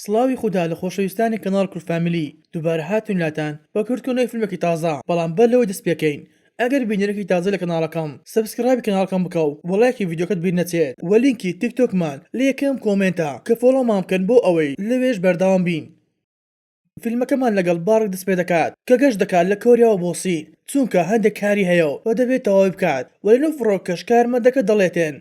سڵاوی خودا لە خۆشەویستانی کەناڵ کورد فامیلی دووبارە هاتوین لاتان بە کورتکردنەوەی فیلمێکی تازە بەڵام بەر لەوەی دەست پێکەین ئەگەر بینەرێکی تازە لە کەناڵەکەم subscribe ی کەناڵەکەم بکە و وە ڵایکی ڤیدیۆکەت بیر نەچێت وە لینکی تیک تۆکمان لە یەکەم comment ە کە follow مان بکەن بۆ ئەوەی لەوێش بەردەوام بین. فیلمەکەمان لەگەڵ بارک دەست پێدەکات کە گەشت دەکات لە کۆریاوە بۆ سین چونکە هەندێک کاری هەیە و دەبێت تەواوی بکات و لەنێو فڕۆکەش کارمەندەکە دەڵێتن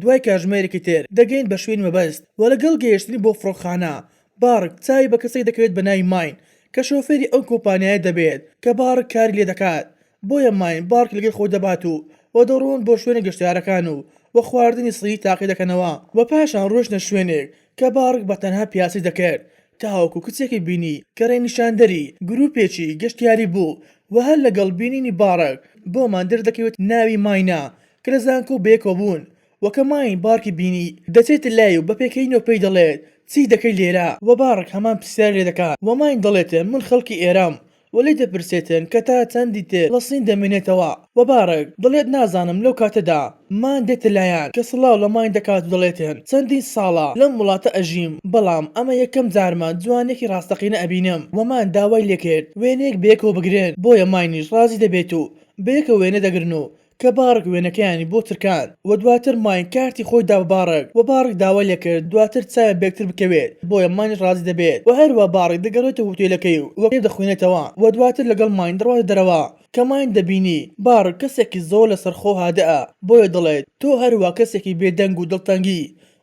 دوای کاژمێرێکی تر دەگەین بە شوێنی مەبەست و لەگەڵ گەیشتنی بۆ فڕۆکخانە بارک چاوی بە کەسێک دەکەوێت بە ناوی ماین کە شۆفێری ئەو کۆمپانیایە دەبێت کە بارک کاری لێ دەکات بۆیە ماین بارک لەگەل خۆی دەبات و و دەڕۆن بۆ شوێنە گەشتیارەکان و و خواردنی سینی تاقی دەکەنەوە و پاشان ڕۆیشتنە شوێنێک کە بارک بە تەنها پیاسەی دەکرد تاوەکو کچێکی بینی کە ڕێنیشاندەری گروپێکی گەشتیاری بوو و هەر لەگەڵ بینینی بارک بۆمان دەردەکەوێت ناوی ماینە کە لە زانکۆ بەیەکەوە بوون و کە ماین بارکی بینی دەچێتە لای و بە پێکەینەوە پێی دەڵێت چی دەکەی لێرە؟ و بارک هەمان پرسیاری لێ دەکات و ماین دەڵێتن من خەڵکی ئێرەم و لێی دەپرسێتن کە تا چەندی تر لە سین دەمێنێتەوە و بارک دەڵێت نازانم لەو کاتەدا مان دێتە لایان کە سڵاو لە ماین دەکات و دەڵێتن چەندین ساڵە لەم وڵاتە ئەژیم بەڵام ئەمە یەکەم جارمە جوانیەکی ڕاستەقینە ئەبینم و مان داوای لێکرد وێنەیەک بەیەکەوە بگرن بۆیە ماینیش ڕازی دەبێت و بەیەکەوە وێنە دەگرن و کە بارک وێنەکەیانی بۆ ترکاند و دواتر ماین کارتی خۆی دا بە بارک و بارک داوای لێکرد دواتر چاویان بەیەکتر بکەوێت بۆیە ماینیش ڕازی دەبێت و هەروا بارک دەگەڕێتەوە هوتێلەکەی و کتێب دەخوێنێتەوە و دواتر لەگەڵ ماین دەڕواتە دەرەوە کە ماین دەبینی بارک کەسێکی زۆر لەسەرخۆ هادئە بۆیە دەڵێت تۆ هەروا کەسێکی بێدەنگ و دڵتەنگی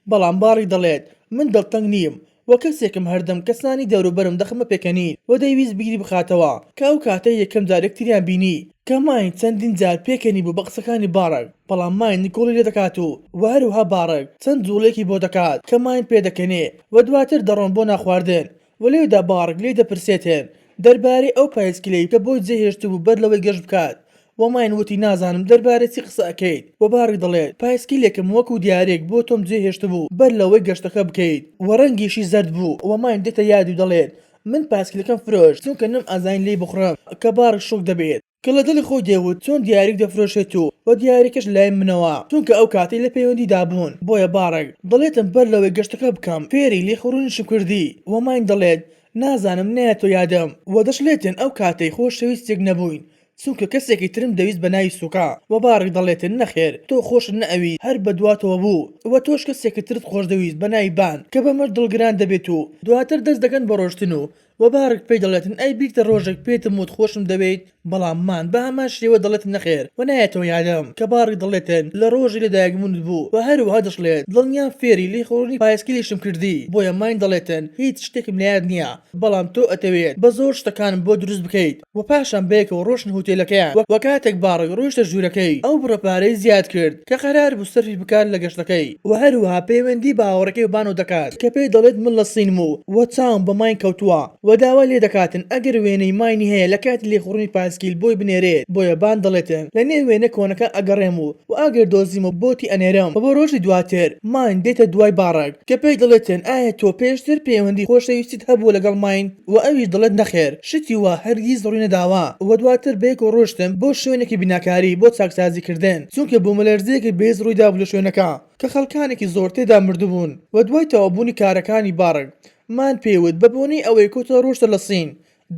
بەڵام بارک دەڵێت من دڵتەنگ نیم و کەسێکم هەردەم کەسانی دەوروبەرم دەخەمە پێکەنین و دەیویست بیری بخاتەوە کە ئەو کاتەی یەکەم جار یەکتریان بینی کە ماین چەندین جار پێکەنی بوو بە قسەکانی باڕک بەڵام ماین نکۆڵی لێ دەکات و وە هەروەها باڕک چەند جوڵەیەکی بۆ دەکات کە ماین پێدەکەنێ و دواتر دەڕۆن بۆ نانخواردن و لێودا باڕک لێی دەپرسێتن دەربارەی ئەو پایسکلەی کە بۆی جێهێشتبوو بەر لەوەی گەشت بکات وە ماین وتی نازانم دەربارەی چی قسە ئەکەیت وە بارک دەڵێت پایسکیلێکم وەکو دیاریەک بۆ تۆم جێ هێشتبوو بەر لەوەی گەشتەکە بکەیت وە ڕەنگیشی زەرد بوو وە ماین دێتە یادی و دەڵێت من پاسکیلەکەم فرۆشت چونکە نەم ئەزانی لێی بخوڕم کە بارک شۆک دەبێت کە لە دڵی خۆی دەیوت چۆن دیاریەک دەفرۆشێت و وە دیاریەکەش لای منەوە چونکە ئەو کاتەی لە پەیوەندیدا بوون بۆیە بارک دەڵێتم بەر لەوەی گەشتەکە بکەم فێری لێخوڕینیشم کردی وە ماین دەڵێت نازانم نایەتەوە یادم وە دەشڵێتن ئەو کاتەی خۆشەویستێک نەبووین چونکە کەسێکی ترم دەویست بە ناوی سوکا، وە بارک دەڵێتن نەخێر تۆ خۆشت نەئەویست هەر بە دواتەوە بوو، وە تۆش کەسێکی ترت خۆشدەویست بە ناوی بان کە بەمەش دڵگران دەبێت و دواتر دەست دەکەن بە ڕۆشتن و وە بارک پێی دەڵێتن ئەی بیرتە ڕۆژێک پێتم وت خۆشم دەوێیت بەڵام مان بە هەمان شێوە دەڵێتن نەخێر وە نایەتەوە یادم کە بارک دەڵێتن لە ڕۆژی لەدایکبوونت بوو وە هەروەها دەشڵێت دڵنیام فێری لێخوڕینی پایسکیلیشم کردی بۆیە ماین دەڵێتن هیچ شتێکم لە یاد نیە بەڵام تۆ ئەتەوێت بە زۆر شتەکانم بۆ دروست بکەیت. و پاشان بەیەکەوە ڕۆشتن هوتێلەکەیان و کاتێک باڕک ڕۆیشتە ژوورەکەی ئەو بڕە پارەی زیاد کرد کە قەرار بوو سەرفی بکات لە گەشتەکەی و هەروەها پەیوەندی بە هاوڕێکەی بانۆ دەکات کە پێی دەڵێت من لە سینم و و چاوم بە ماین کەوتووە و داوای لێ دەکاتن ئەگەر وێنەی ماینی هەیە لە کاتی لێخوڕینی پاسکیل بۆی بنێرێت بۆیە بان دەڵێتن لە نێو وێنە کۆنەکان ئەگەڕێم و و ئەگەر دۆزیمەوە بۆتی ئەنێرم و بۆ ڕۆژی دواتر ماین دێتە دوای باڕک کە پێی دەڵێتن ئایا تۆ پێشتر پەیوەندی خۆشەویستیت هەبووە لەگەڵ ماین؟ وە ئەویش دەڵێت نەخێر شتی وا هەرگیز ڕووی نەداوە وە دواتر بەیەکەوە ڕۆشتن بۆ شوێنێکی بیناکاری بۆ چاکسازی کردن چونکە بومەلەرزەیەکی بەهێز ڕوویدابوو لە شوێنەکە کە خەڵکانێکی زۆر تێدا مردبوون وە دوای تەواوبوونی کارەکانی باڕک مان پێی وت بە بۆنەی ئەوەی کۆتا ڕۆژتە لە سین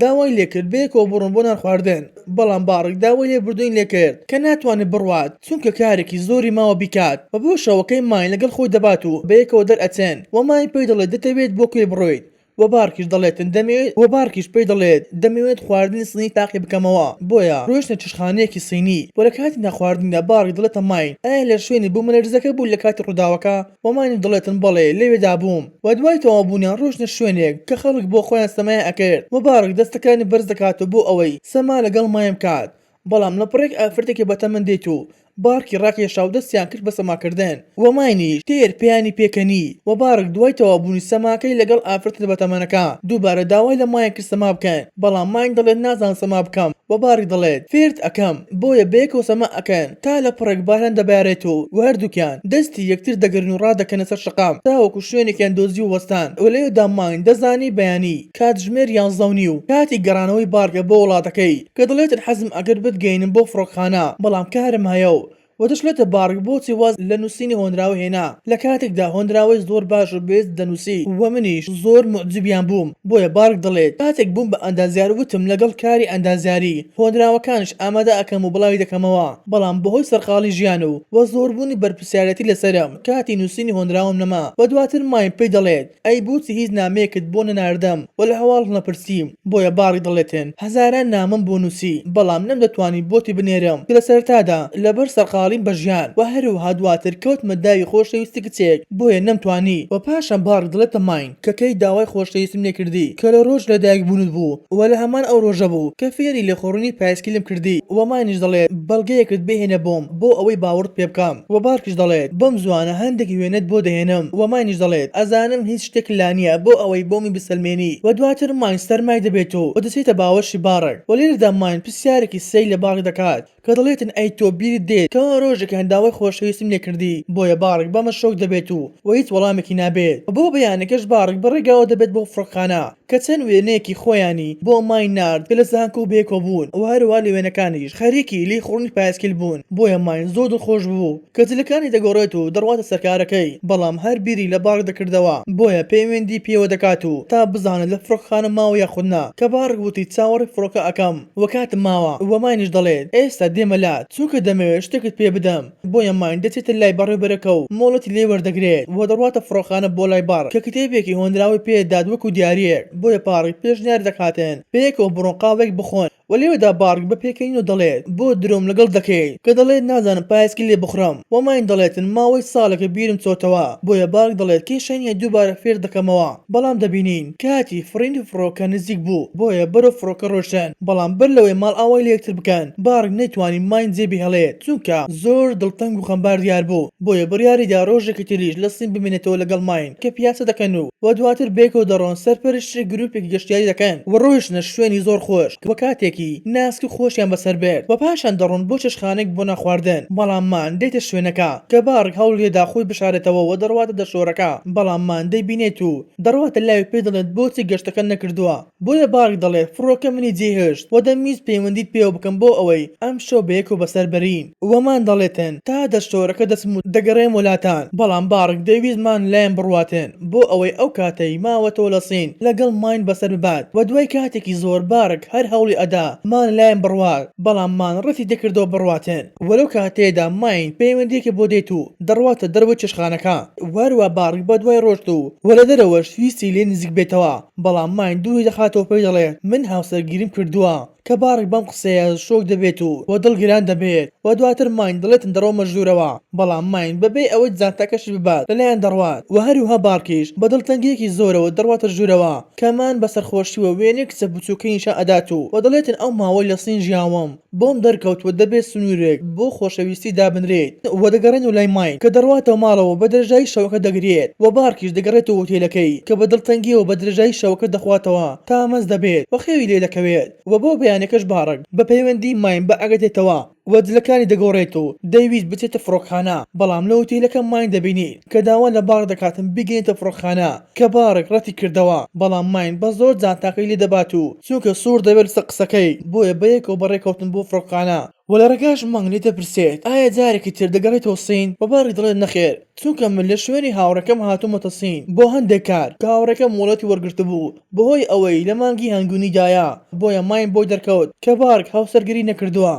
داوای لێکرد بەیەکەوە بڕۆن بۆ نان خواردن بەڵام باڕک داوای لێبوردنی لێکرد کە ناتوانێت بڕوات چونکە کارێکی زۆری ماوە بیکات وە بۆ شەوەکەی ماین لەگەڵ خۆی دەبات و بەیەکەوە دەرئەچن وە ماین پێی دەڵێت دەتەوێت بۆ کوێ بڕۆیت وە بارکیش دەڵێتن دەمەوێت وە بارکیش پێی دەڵێت دەمەوێت خواردنی سینی تاقی بکەمەوە بۆیە ڕۆیشتنە چێشتخانەیەکی سینی وە لە کاتی نانخواردندا بارک دەڵێتە ماین ئایا لە شوێنی بومەلەرزەکە بووی لە کاتی ڕووداوەکە وە ماینیش دەڵێتن بەڵێ لەوێدا بووم وە دوای تەواو بوونیان ڕۆیشتنە شوێنێک کە خەڵک بۆ خۆیان سەمایان ئەکرد وە بارک دەستەکانی بەرز دەکاتەوە بۆ ئەوەی سەما لەگەڵ ماین بکات بەڵام لەپڕێک ئافرەتێکی بەتەمەن دێت و بارکی ڕاکێشا و دەستیان کرد بە سەماکردن و ماینیش تێر پێیانی پێکەنی و بارک دوای تەواوبوونی سەماکەی لەگەڵ ئافرەتە بەتەمەنەکە دووبارە داوای لە ماین کرد سەما بکەن بەڵام ماین دەڵێت نازانم سەما بکەم و بارک دەڵێت فێرت ئەکەم بۆیە بەیەکەوە سەما ئەکەن تا لەپڕێک باران دەبارێت و هەردووکیان دەستی یەکتر دەگرن و ڕادەکەنە سەر شەقام تاوەکو شوێنێکیان دۆزی و وەستان و لەوێدا ماین دەزانی بەیانی کاتژمێر یانزدە و نیو کاتی گەڕانەوەی بارکە بۆ وڵاتەکەی کە دەڵێتن حەزم ئەکرد بتگەینم بۆ فڕۆکخانە بەڵام کارم هەیە و. و دەشڵێتە باڕک بۆچی واز لە نووسینی هۆنراوە هێنا لە کاتێکدا هۆنراوەی زۆر باش و بەهێز دەنووسی و منیش زۆر موعجیبیان بووم بۆیە باڕک دەڵێت کاتێک بووم بە ئەندازیار وتم لەگەڵ کاری ئەندازیاری هۆنراوەکانیش ئامادە ئەکەم و بڵاوی دەکەمەوە بەڵام بەهۆی سەرقاڵی ژیان و و زۆربوونی بەرپرسیارێتی لەسەرم کاتی نووسینی هۆنراوەم نەما و دواتر ماین پێی دەڵێت ئەی بۆچی هیچ نامەیەکت بۆ نەناردم و لە هەواڵت نەپرسیم؟ بۆیە باڕک دەڵێتن هەزاران نامەم بۆ نووسی بەڵام نەمدەتوانی بۆتی بنێرم کە لە سەرەتادا لەبەر سەرقاڵیم بە ژیان و هەروەها دواتر کەوتمە داوی خۆشەویستی کچێک بۆیە نەمتوانی و پاشان باڕک دەڵێتە ماین کە کەی داوای خۆشەویستیم لێکردی کە لە ڕۆژ لەدایک بوونت بوو و لە هەمان ئەو ڕۆژە بوو کە فێری لێخوڕینی پایسکیلم کردی و ماینیش دەڵێت بەڵگەیەکت بهێنە بۆم بۆ ئەوەی باوەڕت پێ بکەم و بارکیش دەڵێت بەم زووانە هەندێک وێنەت بۆ دەهێنم و ماینیش دەڵێت ئەزانم هیچ شتێک لانیە بۆ ئەوەی بۆمی بسەلمێنی و دواتر ماین سەرمای دەبێت و دەچێتە باوەشی باڕک و لێرەدا ماین پرسیارێکی سەیر لە باڕک دەکات کە دەڵێتن ئەی تۆ بیرت دێت کەوا ڕۆژێکیان داوای خۆشەویستیم لێ کردی بۆیە باڕک بەمە شۆک دەبێت و و هیچ وەڵامێکی نابێت و بۆ بەیانەکەش باڕک بە ڕێگاوە دەبێت بۆ فڕۆکخانە کە چەند وێنەیەکی خۆیانی بۆ ماین نارد کە لە زانکۆ بەیەکەوە بوون و هەروا لە وێنەکانیش خەریکی لێخوڕینی پایسکیل بوون بۆیە ماین زۆر دڵخۆش ببوو کە جلەکانی دەگۆڕێت و دەڕواتە سەر کارەکەی بەڵام هەر بیری لە باڕک دەکردەوە بۆیە پەیوەندی پێوە دەکات و تا بزانێت لە فڕۆکەخانە ماوە یاخود نا کە باڕک وتی چاوەڕێی فڕۆکە ئەکەم و کاتم ماوە وە ماینیش دەڵێت ئێستا دێمە لات چونکە دەمەوێت شتێکت پێ بدەم بۆیە ماین دەچێتە لای بەڕێوبەرەکە و مۆڵەتی لێ وەردەگرێت و دەڕواتە فڕۆکخانە بۆ لای باڕک کە کتێبێکی هۆنراوەی پێ دەدات وەکو دیارییەک بۆیە پاڕک پێشنیار دەکاتن بەیەکەوە بڕۆن قاوەیەک بخۆن و لێوەدا باڕک بە پێکەنینەوە دەڵێت بۆ درۆم لەگەڵ دەکەیت کە دەڵێت نازانم پایسکیل لێ بخڕم و ماین دەڵێتن ماوەی ساڵێکە بیرم چۆتەوە بۆیە باڕک دەڵێت کێشە نییە دووبارە فێرت دەکەمەوە بەڵام دەبینین کاتی فڕینی فڕۆکە نزیک بوو بۆیە بەرەو فڕۆکە ڕۆشتن بەڵام بەر لەوەی ماڵئاوای لە یەکتر بکەن باڕک نەیتوانی ماین جێ بهێڵێت چونکە زۆر دڵتەنگ و خەمبار دیار بوو بۆیە بڕیاریدا ڕۆژێکی تریش لە سین بمێنێتەوە لەگەڵ ماین کە پیاسە دەکەن و و دواتر بەیەکەوە دەڕۆن سەرپەرشتی گروپێکی گەشتیاری دەکەن و ڕۆیشتنە شوێنی زۆر خۆش و کاتێکی ناسک و خۆشیان بەسەر برد و پاشان دەڕۆن بۆ چێشتخانەیەک بۆ نانخواردن بەڵام مان دێتە شوێنەکە کە باڕک هەوڵیدا خۆی بشارێتەوە و دەڕواتە دەشۆرەکە بەڵام مان دەیبینێت و دەڕواتە لای و پێی دەڵێت بۆچی گەشتەکەت نەکردووە بۆیە باڕک دەڵێت فڕۆکە منی جێهێشت و دەمویست پەیوەندیت پێوە بکەم بۆ ئەوەی ئەمشەو بەیەکەوە بەسەر بەرین و مان دەڵێتن تا دەشتۆرەکە دەچم و دەگەڕێمەوە لاتان بەڵام باڕک دەیویست مان لایان بڕواتن بۆ ئەوەی ئەو کاتەی ماوەتەوە لە سین لەگەڵ ماین بەسەر ببات و دوای کاتێکی زۆر باڕک هەر هەوڵی ئەدا مان لایان بڕوات بەڵام مان ڕەتی دەکردەوە بڕواتن و لەو کاتەیەدا ماین پەیوەندیەکی بۆ دێت و دەڕواتە دەرەوەی چێشتخانەکە و هەروا باڕک بەدوای ڕۆشت و و لە دەرەوەش ویستی لێ نزیک بێتەوە بەڵام ماین دووری دەخاتەوە پێی دەڵێت من هاوسەرگیریم کردووە کە باڕک بەم قسەیە شۆک دەبێت و و دڵگران دەبێت و دواتر ماین دەڵێتن دەڕۆمە ژوورەوە بەڵام ماین بەبێ ئەوەی جانتاکەشی ببات لەلایان دەڕوات و هەروها باڕکیش بە دڵتەنگیەکی زۆرەوە دەڕواتە ژوورەوە کە مان بە سەرخۆشیوە وێنەی کچە بچووکەی نیشان ئەدات و و دەڵێتن ئەو ماوەی لە سین ژیاوم بۆم دەرکەوتووە دەبێت سنوورێک بۆ خۆشەویستی دابنرێت و دەگەڕێنەوە لای ماین کە دەڕواتەوە ماڵەوە بە درێژایی شەوەکە دەگریێت و بارکیش دەگەڕێتەوە هۆتێلەکەی کە بە دڵتەنگیەوە بە درێژایی شەوەکە دەخواتەوە تا مەست دەبێت و خەوی لێ دەکەوێت و بۆ بەیانەکەش بارک بە پەیوەندی ماین بە ئاگا دێتەوە و جلەکانی دەگۆڕێت و دەیویست بچێتە فڕۆکخانە بەڵام لە هۆتێلەکە ماین دەبینیت کە داوا لە بارک دەکاتن بیگەیەنێتە فڕۆکخانە کە بارک ڕەتی کردەوە بەڵام ماین بە زۆر جانتاکەی لێ دەبات و چونکە سوور دەبێت لەسەر قسەکەی بۆیە بەیەکەوە بەڕێکەوتن بۆ فڕۆکخانە و لە ڕێگاش مانگ لێی دەپرسێت ئایا جارێکی تر دەگەڕێیتەوە سین و بارک دەڵێت نەخێر چونکە من لە شوێنی هاوڕێکەم هاتوومەتە سین بۆ هەندێک کار کە هاوڕێکەم مۆڵەتی وەرگرتبوو بەهۆی ئەوەی لە مانگی هەنگوینیدایە بۆیە ماین بۆی دەرکەوت کە بارک هاوسەرگیری نەکردووە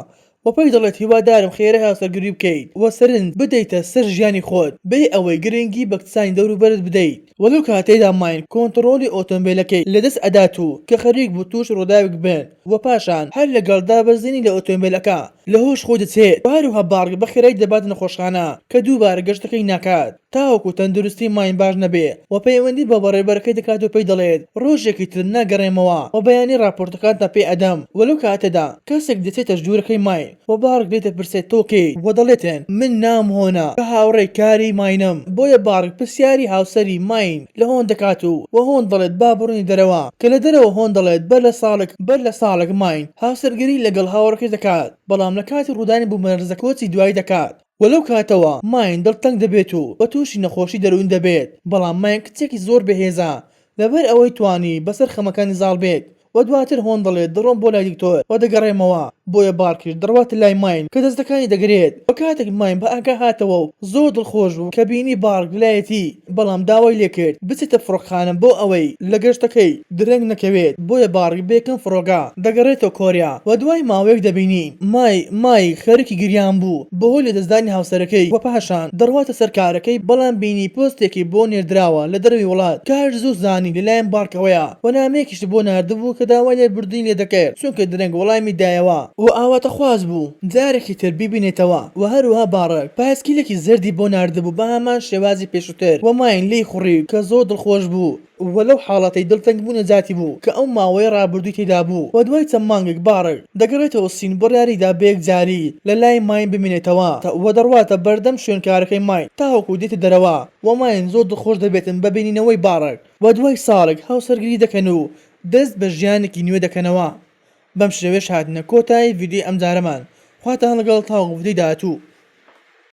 و پێی دەڵێت هیوادارم خێرا هاوسەرگیری بکەیت و سەرنج بدەیتە سەر ژیانی خۆت بێ ئەوەی گرنگی بە کچانی دەوروبەرت بدەیت و لەو کاتەیدا ماین کۆنتڕۆڵی ئۆتۆمبێلەکەی لەدەست ئەدات و کە خەریک بوو تووشی ڕووداوێک بن و پاشان هەر لەگەڵ دابەزینی لە ئۆتۆمبێلەکە لە هۆش خۆی دەچێت و هەروەها بارک بە خێرایی دەباتە نەخۆشخانە کە دووبارە گەشتەکەی ناکات تاوەکو تەندروستی ماین باش نەبێ و پەیوەندی بە بەڕێوبەرەکەی دەکات و پێی دەڵێت ڕۆژێکی تر ناگەڕێمەوە و بەیانی ڕاپۆرتەکانتان پێ ئەدەم و لەو کاتەدا کەسێک دەچێتە ژوورەکەی ماین و بارک لێی دەپرسێت تۆ کێیت و دەڵێتن من ناوم هۆنە کە هاوڕێی کاری ماینم بۆیە بارک پرسیاری هاوسەری ماین لە هۆن دەکات و و هۆن دەڵێت با بڕۆینە دەرەوە کە لە دەرەوە هۆن دەڵێت بەر لە ساڵێک بەر لە ساڵێک ماین هاوسەرگیری لەگەڵ هاوڕێکەی دەکات بەڵام لە کاتی ڕوودانی بوومەلەرزە کۆچی دوایی دەکات و لەو کاتەوە ماین دڵتەنگ دەبێت و و تووشی نەخۆشی دەروون دەبێت بەڵام ماین کچێکی زۆر بەهێزە لەبەر ئەوەی توانی بەسەر خەمەکانی زاڵ بێت و دواتر هۆن دەڵێت دەڕۆم بۆ لای دکتۆر و دەگەڕێمەوە. بۆیە بارکیش دەڕواتە لای ماین کە دەستەکانی دەگرێت وە کاتێک ماین بە ئاگا هاتەوە و زۆر دڵخۆش بوو کە بینی بارک لایەتی بەڵام داوای لێکرد بچێتە فڕۆکخانە بۆ ئەوەی لە گەشتەکەی درەنگ نەکەوێت بۆیە بارک بە یەکەم فڕۆکە دەگەڕێتەوە کۆریا وە دوای ماوەیەک دەبینین مای مایک خەریکی گریان بوو بەهۆی لەدەستدانی هاوسەرەکەی وە پاشان دەڕواتە سەر کارەکەی بەڵام بینی پۆستێکی بۆ نێردراوە لە دەرەوەی وڵات کە هەر زوو زانی لەلایەن بارکەوەیە وە نامەیەکیشی بۆ ناردبوو کە داوای لێبوردنی لێدەکرد چونکە درەنگ وەڵامی دایەوە وە ئاواتەخواز بوو جارێکی تر بیبینێتەوە وە هەروەها باڕک پایسکیلێکی زەردی بۆ ناردبوو بە هەمان شێوازی پێشووتر وە ماین لێی خوڕی کە زۆر دڵخۆش بوو وە لەو حاڵەتەی دڵتەنگ بوو نەجاتی بوو کە ئەو ماوەیە ڕابردووی تێدا بوو وە دوای چەند مانگێک باڕک دەگەڕێتەوە سین بڕیاری دا بەیەکجاری لە لای ماین بمێنێتەوە وە دەڕواتە بەردەم شوێنکارەکەی ماین تاوەکو دێتە دەرەوە وە ماین زۆر دڵخۆش دەبێتن بە بینینەوەی باڕک وە دوای ساڵێک هاوسەرگیری دەکەن و دەست بە ژیانێکی نوێ دەکەنەوە. بەم شێوەیەش هاتینە کۆتایی ڤیدیۆی ئەمجارەمان خواتان لەگەڵ تاوەکو ڤیدیۆی داهاتوو.